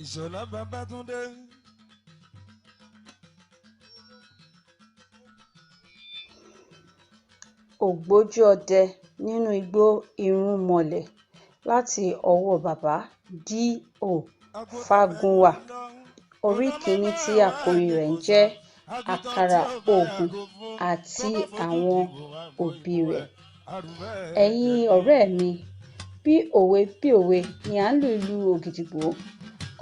Ìṣọ̀lá Babátúndé. Ògbójú ọdẹ nínú igbó irúnmọlẹ̀ láti ọwọ́ Bàbá D. O. Fágúnwà, orí kìíní tí àkòrí rẹ̀ ń jẹ́ Àkàrà Ògùn àti àwọn òbí rẹ̀. Ẹ̀yin ọ̀rẹ́ mi, bí òwe bí òwe ni à ń lu ìlù ògìdìgbò,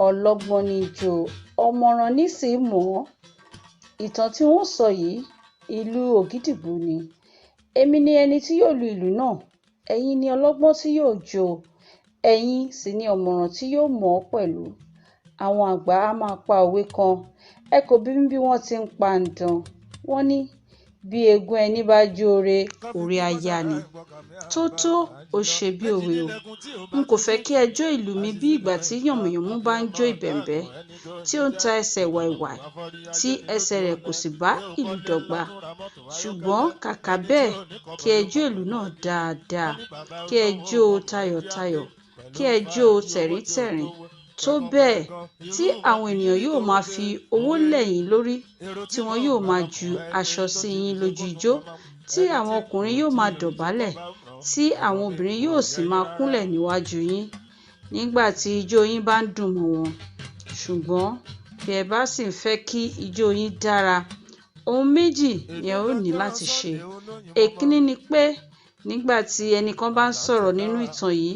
ọlọ́gbọ́n ní í jó, ọ̀mọ̀ràn ní sì í mọ̀ ọ́. Ìtàn tí n ó sọ yìí, ìlù ògìdìgbò ni. Èmi ni ẹni tí yóò lu ìlù náà, ẹ̀yin ni ọlọ́gbọ́n tí yóò jó, ẹ̀yin sì ni ọ̀mọ̀ràn tí yóò mọ̀ ọ́ pẹ̀lú. Àwọn àgbà á máa pa òwe kan, ẹ kò bi mí bí wọ́n ti ń pa ǹdán. Wọ́n ní bí eégún ẹni bá jóore, orí á yá ni. Tó tó, ó ṣe bí òwe o. N kò fẹ́ kí ẹ jó ìlù mi bí ìgbà tí yànmùyánmú bá ń jó ìbẹ̀m̀bẹ́, tí ó ń ta ẹsẹ̀ wàìwàì, tí ẹsẹ̀ rẹ̀ kò sì bá ìlù dọ́gba. Ṣùgbọ́n kàkà bẹ́ẹ̀, kí ẹ jó ìlù náà dáadáa, kí ẹ jó o tayọ̀tayọ̀, kí ẹ jó o tẹ̀ríntẹ̀rín, tó bẹ́ẹ̀ tí àwọn ènìyàn yóò máa fi owó lẹ̀ yín lórí, tí wọn yóò máa ju aṣọ sí yín lójú ijó, tí àwọn ọkùnrin yóò máa dọ̀bálẹ̀, tí àwọn obìnrin yóò sì máa kúnlẹ̀ níwájú yín nígbà tí ijó yín bá ń dùn mọ́ wọn. Ṣùgbọ́n bí ẹ bá sì ń fẹ́ kí ijó yín dára, ohun méjì ni ẹ ó ní láti ṣe. Èkínní ni pé nígbà tí ẹnìkan bá ń sọ̀rọ̀ nínú ìtàn yìí,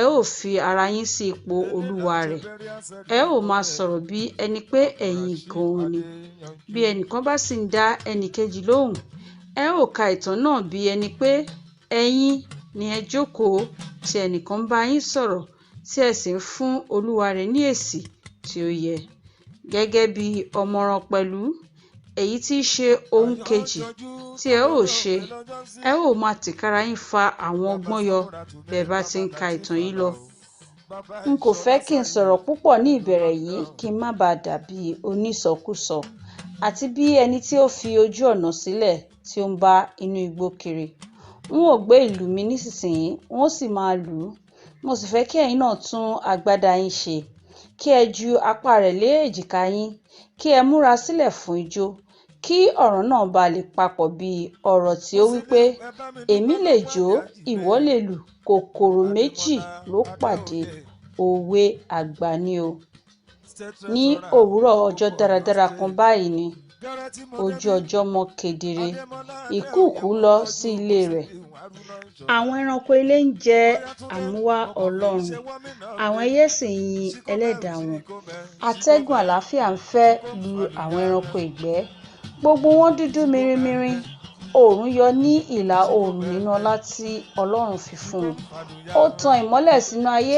ẹ ó fi ara yín sí ipò olúwa rẹ̀. Ẹ ó máa sọ̀rọ̀ bí ẹni pé ẹ̀yin gan-an ni. Bí ẹnìkan bá sì ń dá ẹnìkejì lóhùn, ẹ ó ka ìtàn náà bí ẹni pé ẹ̀yin ni ẹ jókòó tí ẹnìkan ń bá yín sọ̀rọ̀ tí ẹ sì ń fún olúwa rẹ̀ ní èsì tí ó yẹ. Gẹ́gẹ́ bí ọ̀mọ̀ràn pẹ̀lú, èyí tí í ṣe ohun kejì tí ẹ ó ṣe, ẹ ó máa tìkára yín fa àwọn ọgbọ́n yọ bí ẹ bá ti ń ka ìtàn yìí lọ. N kò fẹ́ kí n sọ̀rọ̀ púpọ̀ ní ìbẹ̀rẹ̀ yìí kí n má baà dàbí onísọkúsọ àti bí ẹni tí ó fi ojú ọ̀nà sílẹ̀ tí ó ń bá inú igbó kiri. N ó gbé ìlù mi nísinsìnyí, n ó sì máa lù ú. Mo sì fẹ́ kí ẹ̀yin náà tún agbádá yín ṣe, kí ẹ ju apá rẹ̀ lé èjìká yín, kí ẹ múra sílẹ̀ fún ijó, kí ọ̀rọ̀ náà ba lè papọ̀ bí ọ̀rọ̀ tí ó wí pé èmi lè jó, ìwọ lè lù, kòkòrò méjì ló pàdé, òwe àgbà ni o. Ní òwúrọ̀ ọjọ́ dáradára kan báyìí ni, ojú ọjọ́ mọ́ kedere, ìkúùkù lọ sí ilé rẹ̀. Àwọn ẹranko ilé ń jẹ àmúwá Ọlọ́run, àwọn ẹyẹ sì ń yin ẹlẹ́dàá wọn. Atẹ́gùn àlàáfíà ń fẹ́ lu àwọn ẹranko ìgbẹ́, gbogbo wọn dúdú mirinmirin. Oòrùn yọ ní ìlà oòrùn nínú ọlá tí Ọlọ́run fi fún un. Ó tan ìmọ́lẹ̀ sínú ayé,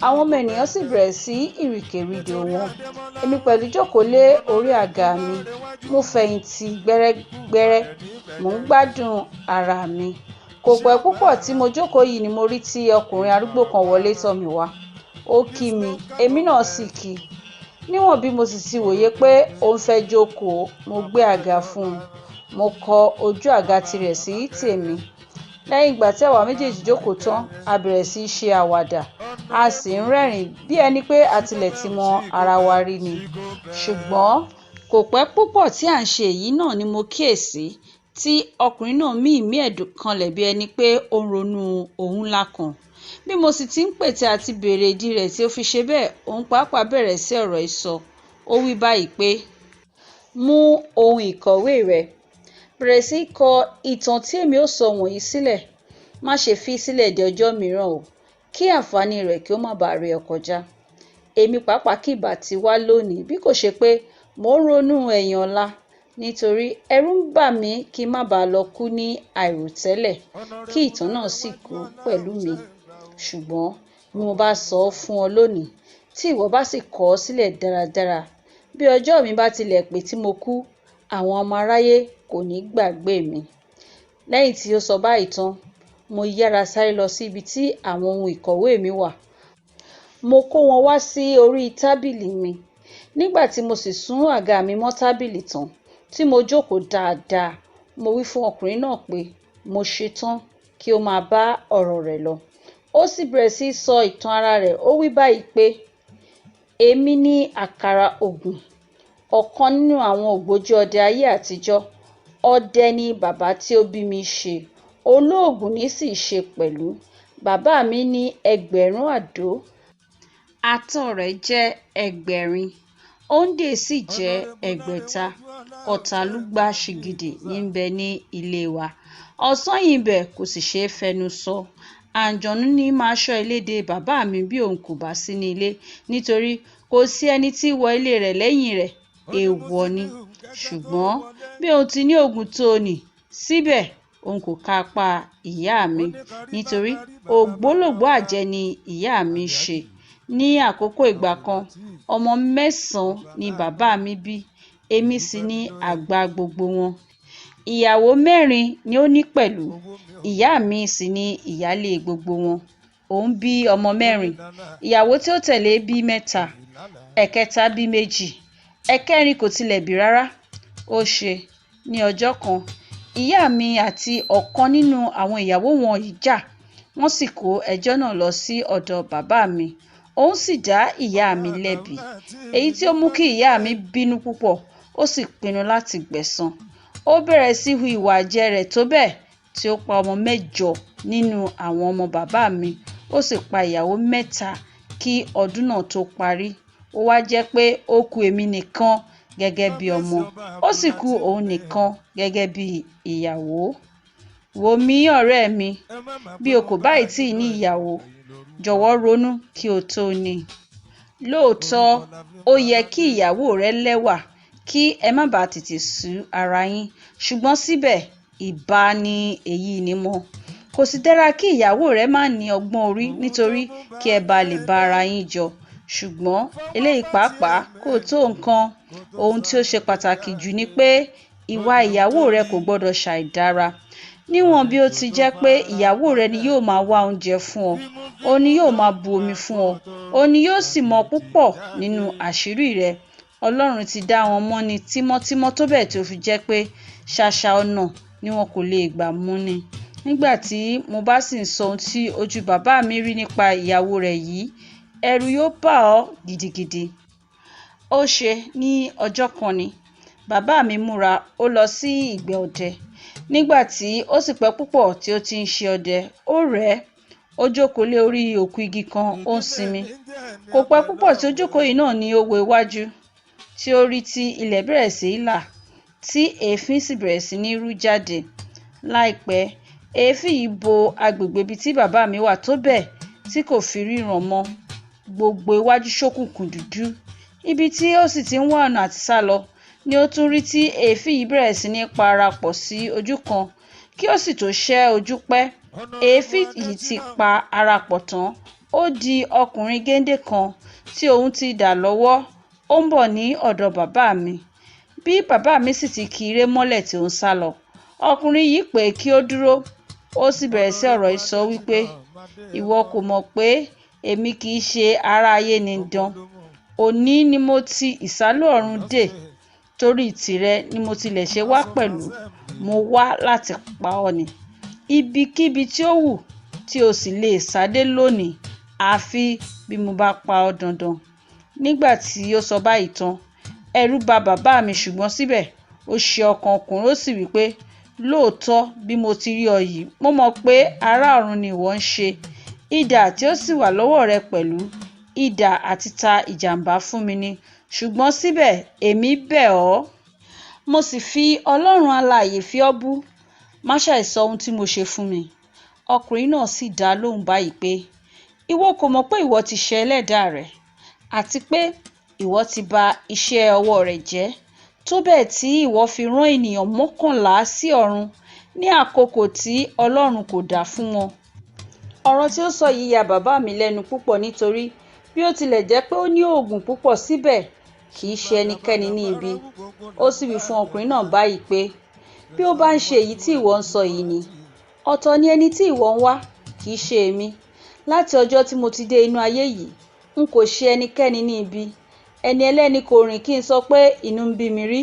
àwọn ọmọ ènìyàn sì bẹ̀rẹ̀ sí ìrìnkèrindò wọn. Èmi pẹ̀lú jókòó lé orí àga mi, mo fẹ̀yìntì gbẹ́rẹ́gbẹ́rẹ́, mò ń gbádùn ara mi. Kò pẹ́ púpọ̀ tí mo jókòó yìí ni mo rí tí ọkùnrin arúgbó kan wọlé tọ̀ mí wá. Ó kí mi, èmi náà sì kí i. Níwọ̀n bí mo sì ti wòye pé ó ń fẹ́ jókòó, mo gbé àga fún un. Mo kọ ojú àga tirẹ̀ sí tèmi. Lẹ́yìn ìgbà tí àwa méjèèjì jókòó tán, a bẹ̀rẹ̀ sí í ṣe àwàdà, a sì ń rẹ́rìn-ín bí ẹni pé a tilẹ̀ ti mọ ara wa rí ni. Ṣùgbọ́n kò pẹ́ púpọ̀ tí à ń ṣe èyí náà ni mo kíyèsí tí ọkùnrin náà mí ìmí ẹ̀dùn kanlẹ̀ bí ẹni pé ó ń ronú ohun ńlá kan. Bí mo sì ti ń pète àti béèrè ìdí rẹ̀ tí ó fi ṣe bẹ́ẹ̀, òun pàápàá bẹ̀rẹ̀ sí ọ̀rọ̀ sísọ. Ó wí báyìí pé, mú ohun ìkọ̀wé rẹ, bẹ̀rẹ̀ sí í kọ ìtàn tí èmi ó sọ wọ̀nyí sílẹ̀. Má ṣe fi í sílẹ̀ di ọjọ́ mìíràn o, kí àǹfààní rẹ̀ kí ó má baà ré ọ kọjá. Èmi pàápàá kì bá ti wá lónìí bí kò ṣe pé mò ń ronú ẹ̀yìn ọ̀la, nítorí ẹ̀rù ń bà mí kí n má baà lọ kú ní àìròtẹ́lẹ̀, kí ìtàn náà sì kú pẹ̀lú mi. Ṣùgbọ́n bí mo bá sọ ọ́ fún ọ lónìí, tí ìwọ bá sì kọ ọ́ sílẹ̀ dáradára, bí ọjọ́ mi bá tilẹ̀ pé tí mo kú, àwọn ọmọ aráyé kò ní gbàgbé mi. Lẹ́yìn tí ó sọ báyìí tán, mo yára sáré lọ sí ibi tí àwọn ohun ìkọ̀wé mi wà. Mo kó wọn wá sí orí tábìlì mi. Nígbà tí mo sì sún àga mi mọ́ tábìlì tán, tí mo jókòó dáadáa, mo wí fún ọkùnrin náà pé mo ṣetán kí ó máa bá ọ̀rọ̀ rẹ̀ lọ. Ó sì bẹ̀rẹ̀ sí í sọ ìtàn ara rẹ̀. Ó wí báyìí pé, Èmi ni Àkàrà Ògùn, ọ̀kan nínú àwọn ògbójú ọdẹ ayé àtijọ́. Ọdẹ ni bàbá tí ó bí mi ṣe, olóògùn ní sì ṣe pẹ̀lú. Bàbá mi ní 2,000 àdó, àtọ̀ rẹ̀ jẹ́ 800, òǹdè sì jẹ́ 600. Ọ̀tàlúgba ṣìgìdì ní ń bẹ ní ilé wa. Ọ̀sanyìnbẹ̀ kò sì ṣe é fẹnu sọ. Àǹjọ̀nú ní máa ṣọ́ ilé de bàbá mi bí òun kò bá sí ní ilé, nítorí kò sí ẹni tí wọ ilé rẹ̀ lẹ́yìn rẹ̀, èèwọ̀ ni. Ṣùgbọ́n bí òun ti ní òògùn tó nì, síbẹ̀ òun kò ká apá ìyá mi, nítorí ògbólógbòó àjẹ́ ni ìyá mi ṣe. Ní àkókò ìgbà kan, ọmọ 9 ni bàbá mi bí, èmi sì ni àgbà gbogbo wọn. Ìyàwó 4 ni ó ní pẹ̀lú, ìyá mi sì ni ìyálé gbogbo wọn. Òun bí ọmọ 4, ìyàwó tí ó tẹ̀lé bí 3, ẹ̀kẹta bí 2, ẹ̀kẹrin kò tilẹ̀ bí rárá. Ó ṣe, ní ọjọ́ kan, ìyá mi àti ọ̀kan nínú àwọn ìyàwó wọ̀nyí jà, wọ́n sì kó ẹjọ́ náà lọ sí ọ̀dọ̀ bàbá mi. Òun sì dá ìyá mi lẹ́bi, èyí tí ó mú kí ìyá mi bínú púpọ̀, ó sì pinnu láti gbẹ̀san. Ó bẹ̀rẹ̀ sí hu ìwà àjẹ́ rẹ̀ tó bẹ́ẹ̀ tí ó pa ọmọ 8 nínú àwọn ọmọ bàbá mi, ó sì pa ìyàwó 3 kí ọdún náà tó parí. Ó wá jẹ́ pé ó kù èmi nìkan gẹ́gẹ́ bí ọmọ, ó sì kù òun nìkan gẹ́gẹ́ bí ìyàwó. Wò mí ọ̀rẹ́ mi, bí o kò bá ì tí ní ìyàwó, jọ̀wọ́ ronú kí o tó ní. Lóòótọ́, ó yẹ kí ìyàwó rẹ lẹ́wà kí ẹ má bàa tètè sú ara yín, ṣùgbọ́n síbẹ̀ ìbá ni èyí ni mọ́. Kò sì dára kí ìyàwó rẹ má ní ọgbọ́n orí nítorí kí ẹ bá lè bá ara yín jọ. Ṣùgbọ́n eléyìí pàápàá kò tó nǹkan. Ohun tí ó ṣe pàtàkì jù ni pé ìwà ìyàwó rẹ kò gbọdọ̀ ṣàìdára. Níwọ̀n bí ó ti jẹ́ pé ìyàwó rẹ ni yóò máa wá oúnjẹ fún ọ, òun ni yóò máa bu omi fún ọ, òun ni yóò sì mọ púpọ̀ nínú àṣírí rẹ. Ọlọ́run ti dá wọn mọ́ni tímọ́tímọ́ tó bẹ́ẹ̀ tí ó fi jẹ́ pé ṣàṣà ọ̀nà ni wọn kò lè gbà múni. Nígbà tí mo bá sì ń sọ ohun tí ojú bàbá mi rí nípa ìyàwó rẹ̀ yìí, ẹ̀rù yóò bà ọ́ gidigidi. Ó ṣe, ní ọjọ́ kan ni, bàbá mi múra, ó lọ sí ìgbẹ́ ọdẹ. Nígbà tí ó sì pẹ́ púpọ̀ tí ó ti ń ṣe ọdẹ, ó rẹ̀ ẹ́, ó jókòó lé orí òkú igi kan, ó ń sinmi. Kò pẹ́ púpọ̀ tí ó jókòó yìí náà ní ó wo iwájú, tí ó rí tí ilẹ̀ bẹ̀rẹ̀ sí í là, tí èéfín sì bẹ̀rẹ̀ sí ní rú jáde. Láìpẹ́, èéfín yìí bo agbègbè ibi tí bàbá mi wà tó bẹ́ẹ̀ tí kò fi ríran mọ́. Gbogbo iwájú ṣókùnkùn dúdú. Ibi tí ó sì ti ń wá ọ̀nà àti sálọ ni ó tún rí tí èéfín yìí bẹ̀rẹ̀ sí ní parapọ̀ sí ojú kan, kí ó sì tó ṣẹ́ ojú pẹ́. Èéfín yìí ti pa ara pọ̀ tán, ó di ọkùnrin géńdé kan tí òun ti dà lọ́wọ́, ó ń bọ̀ ní ọ̀dọ̀ bàbá mi. Bí bàbá mi sì ti ki eré mọ́lẹ̀ tí ó ń sálọ, ọkùnrin yìí pè kí ó dúró, ó sì bẹ̀rẹ̀ sí ọ̀rọ̀ ìsọ wípé, ìwọ kò mọ̀ pé èmi kì í ṣe ará ayé ni dán. Òní ni mo ti ìsálú ọ̀run dé, torí tìrẹ ni mo tilẹ̀ ṣe wá pẹ̀lú, mo wá láti pa ọ́ ni. Ibikíbi tí ó wù tí o sì lè sá dé lónìí, àfi bí mo bá pa ọ́ dandan. Nígbà tí ó sọ báyìí tán, ẹ̀rù bà bàbá mi, ṣùgbọ́n síbẹ̀ ó ṣe ọkàn ọkùnrin, ó sì wí pé, lóòótọ́ bí mo ti rí ọ yìí, mo mọ̀ pé ará ọ̀run ni ìwọ ń ṣe. Idà tí ó sì wà lọ́wọ́ rẹ pẹ̀lú, idà àti ta ìjàmbá fún mi ni. Ṣùgbọ́n síbẹ̀ èmi bẹ̀ ọ́, mo sì fi Ọlọ́run alààyè fi ọ́ bú, má ṣàì sọ ohun tí mo ṣe fún mi. Ọkùnrin náà sì dá lóhùn báyìí pé, ìwọ kò mọ̀ pé ìwọ ti ṣẹ̀ ẹlẹ́dàá rẹ, àti pé ìwọ ti ba iṣẹ́ ọwọ́ rẹ̀ jẹ́, tó bẹ́ẹ̀ tí ìwọ fi rán ènìyàn 11 sí ọ̀run ní àkókò tí Ọlọ́run kò dá fún wọn. Ọ̀rọ̀ tí ó sọ yìí ya bàbá mi lẹ́nu púpọ̀, nítorí bí ó tilẹ̀ jẹ́ pé ó ní òògùn púpọ̀ síbẹ̀ kì í ṣe ẹnikẹ́ni ní ibi. Ó sì wí fún ọkùnrin náà báyìí pé, bí ó bá ń ṣe èyí tí ìwọ ń sọ yìí ni, ọ̀tọ̀ ni ẹni tí ìwọ ń wá, kì í ṣe èmi. Láti ọjọ́ tí mo ti dé inú ayé yìí, n kò ṣe ẹnikẹ́ni ní ibi. Ẹni ẹlẹ́ni kò rìn kí n sọ pé inú ń bí mi rí.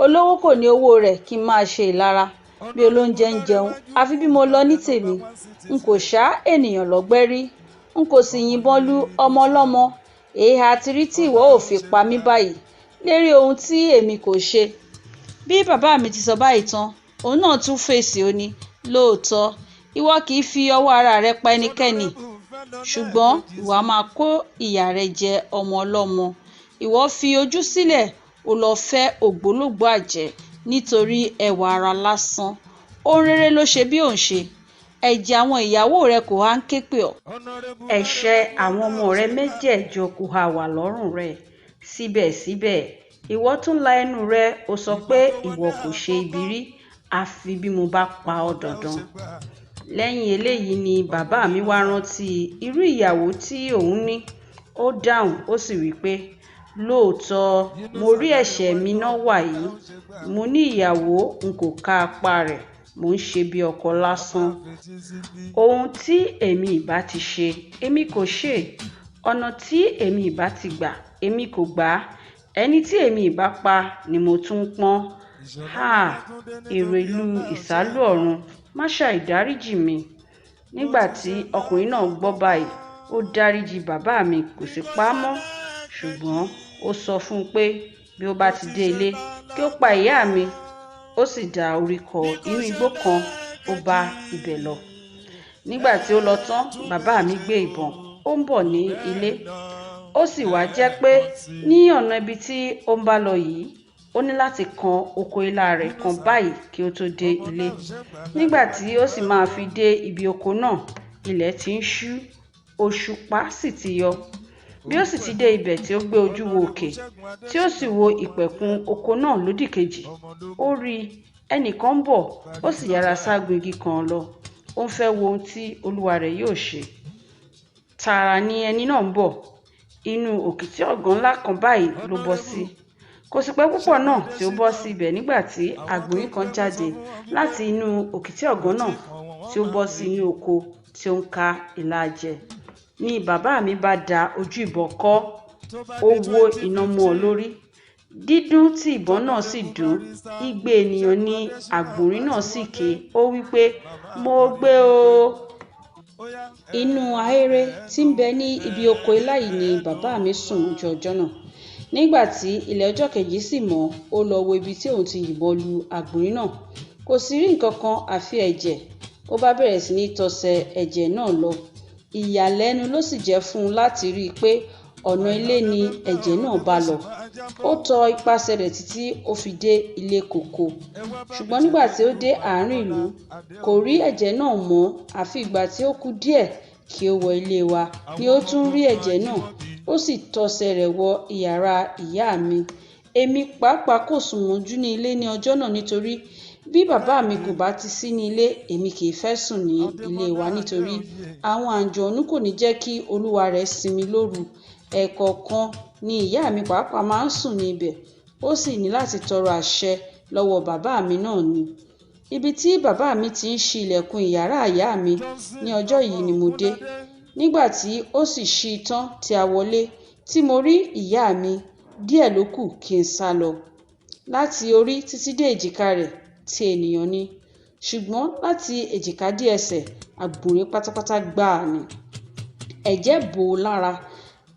Olówó kò ní owó rẹ̀ kí n máa ṣe ìlara. Bí olóúnjẹ ń jẹun, àfi bí mo lọ ní tèmi. N kò ṣá ènìyàn lọ́gbẹ́ rí. N kò sì yìnbọn lu ọmọ ọlọ́mọ. Èéha ti rí tí ìwọ ò fi pa mí báyìí lérí ohun tí èmi kò ṣe? Bí bàbá mi ti sọ báyìí tán, òun náà tún fèsì, ó ní, lóòótọ́ ìwọ kì í fi ọwọ́ ara rẹ pa ẹnikẹ́ni, ṣùgbọ́n ìwọ a máa kó ìyà rẹ jẹ ọmọ ọlọ́mọ. Ìwọ fi ojú sílẹ̀, ó lọ fẹ́ ògbólógbòó àjẹ́ nítorí ẹwà ara lásán. Ohun rere ló ṣe bí òun ṣe. Ẹ̀jẹ̀ àwọn ìyàwó rẹ kò há ń ké pè ọ́. Ẹ̀ṣẹ̀ àwọn ọmọ rẹ mẹ́jẹ̀ẹ̀jọ kò há wà lọ́rùn rẹ. Síbẹ̀síbẹ̀, ìwọ tún la ẹnu rẹ, ó sọ pé ìwọ kò ṣe ibi rí, àfi bí mo bá pa ọ́ dandan. Lẹ́yìn eléyìí ni bàbá mi wá rántí irú ìyàwó tí òun ní. Ó dáhùn, ó sì wí pé, lóòótọ́ mo rí ẹ̀ṣẹ̀ mi náà wàyí. Mo ní ìyàwó, n kò ká apá rẹ̀, mò ń ṣe bí ọkọ lásán. Ohun tí èmi ìbá ti ṣe, èmi kò ṣe. Ọ̀nà tí èmi ìbá ti gbà, èmi kò gbà á. Ẹni tí èmi ìbá pa ni mo tún ń pọ́n. Háà! Èrò ìlú ìsálú ọ̀run, má ṣàì dáríjì mí. Nígbà tí ọkùnrin náà gbọ́ báyìí, ó dáríjì bàbá mi, kò sì pa á mọ́. Ṣùgbọ́n ó sọ fún un pé bí ó bá ti dé ilé, kí ó pa ìyá mi. Ó sì dá orí kọ inú igbó kan, ó bá ibẹ̀ lọ. Nígbà tí ó lọ tán, bàbá mi gbé ìbọn, ó ń bọ̀ ní ilé. Ó sì wá jẹ́ pé ní ọ̀nà ibi tí ó ń bá lọ yìí, ó ní láti kan oko ilá rẹ̀ kan báyìí kí ó tó dé ilé. Nígbà tí ó sì máa fi dé ibi oko náà, ilẹ̀ ti ń ṣú, òṣùpá sì ti yọ. Bí ó sì ti dé ibẹ̀ tí ó gbé ojú wo òkè, tí ó sì wo ìpẹ̀kun oko náà lódìkejì, ó rí ẹnìkan ń bọ̀, ó sì yára sá gun igi kan lọ. Ó ń fẹ́ wo ohun tí olúwa rẹ̀ yóò ṣe. Tààrà ni ẹni náà ń bọ̀. Inú òkìtì ọ̀gàn ńlá kan báyìí ló bọ́ sí. Kò sì pẹ́ púpọ̀ náà tí ó bọ́ sí ibẹ̀ nígbà tí àgbọ̀nrín kan jáde láti inú òkìtì ọ̀gàn náà tí ó bọ́ sí inú oko tí ó ń ká ilá jẹ. Ni bàbá mi bá da ojú ìbọn kọ́, ó wó iná mọ́ ọ lórí. Dídún tí ìbọn náà sì dún, igbe ènìyàn ni àgbọ̀nrín náà sì ké. Ó wí pé, mo gbé o. Inú ahéré tí ń bẹ ní ibi oko ilá yìí ni bàbá mi sùn mọ́jú ọjọ́ náà. Nígbà tí ilẹ̀ ọjọ́ kejì sì mọ́, ó lọ wo ibi tí òun ti yìnbọn lu àgbọ̀nrín náà. Kò sì rí nǹkan kan àfi ẹ̀jẹ̀. Ó bá bẹ̀rẹ̀ sí ní tọsẹ̀ ẹ̀jẹ̀ náà lọ. Ìyàlẹ́nu ló sì jẹ́ fún un láti rí i pé ọ̀nà ilé ni ẹ̀jẹ̀ náà bá lọ. Ó tọ ipasẹ̀ rẹ̀ títí ó fi dé ilé kòkó. Ṣùgbọ́n nígbà tí ó dé àárín ìlú, kò rí ẹ̀jẹ̀ náà mọ́, àfi ìgbà tí ó kù díẹ̀ kí ó wọ ilé wa ni ó tún rí ẹ̀jẹ̀ náà. Ó sì tọsẹ̀ rẹ̀ wọ ìyàrá ìyá mi. Èmi pàápàá kò sùn mọ́jú ní ilé ní ọjọ́ náà nítorí bí bàbá mi kò bá ti sí ní ilé, èmi kì í fẹ́ sùn ní ilé wa nítorí àwọn àǹjọ̀nú kò ní jẹ́ kí olúwa rẹ̀ sinmi lóru. Ẹ̀ẹ̀kọ̀ọ̀kan ni ìyá mi pàápàá máa ń sùn ní ibẹ̀. Ó sì ní láti tọrọ àṣẹ lọ́wọ́ bàbá mi náà ni. Ibi tí bàbá mi ti ń ṣí ilẹ̀kùn ìyàrá ìyá mi ní ọjọ́ yìí ni mo dé. Nígbà tí ó sì ṣí i tán tí a wọlé, tí mo rí ìyá mi, díẹ̀ ló kù kí n sá lọ. Láti orí títí dé èjìká rẹ̀ ti ènìyàn ni. Ṣùgbọ́n láti èjìká dé ẹsẹ̀, àgbọ̀nrín pátápátá gbáà ni. Ẹ̀jẹ̀ bò ó lára,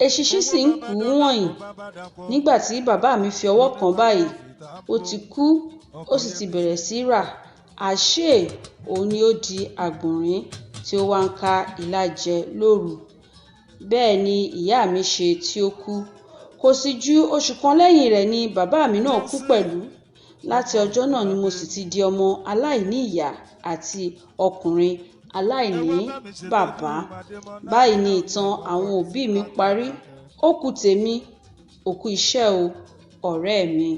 eṣinṣin sì ń kú wọ̀nyí. Nígbà tí bàbá mi fi ọwọ́ kàn báyìí, ó ti kú, ó sì ti bẹ̀rẹ̀ sí rà. Àṣé òun ni ó di àgbọ̀nrín tí ó wá ń ká ilá jẹ lóru. Bẹ́ẹ̀ ni ìyá mi ṣe tí ó kú. Kò sì ju oṣù kan lẹ́yìn rẹ̀ ni bàbá mi náà kú pẹ̀lú. Láti ọjọ́ náà ni mo sì ti di ọmọ aláìní ìyá àti ọkùnrin aláìní bàbá. Báyìí ni ìtàn àwọn òbí mi parí. Ó kù tèmi, òkú iṣẹ́ o, ọ̀rẹ́ mi.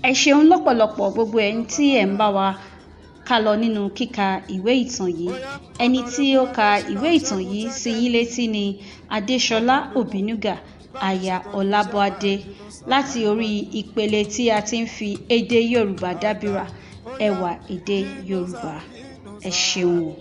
Ẹ ṣeun lọ́pọ̀lọpọ̀ gbogbo ẹ̀yin tí ẹ̀ ń bá wa ká lọ nínú kíka ìwé ìtàn yìí. Ẹni tí ó ka ìwé ìtàn yìí sí yín létí ni Adéṣọlá Òbínúgà, aya Ọlábọ́adé, láti orí ìpele tí a ti ń fi èdè Yorùbá dábìrà, ẹwà èdè Yorùbá. Ẹ ṣeun o.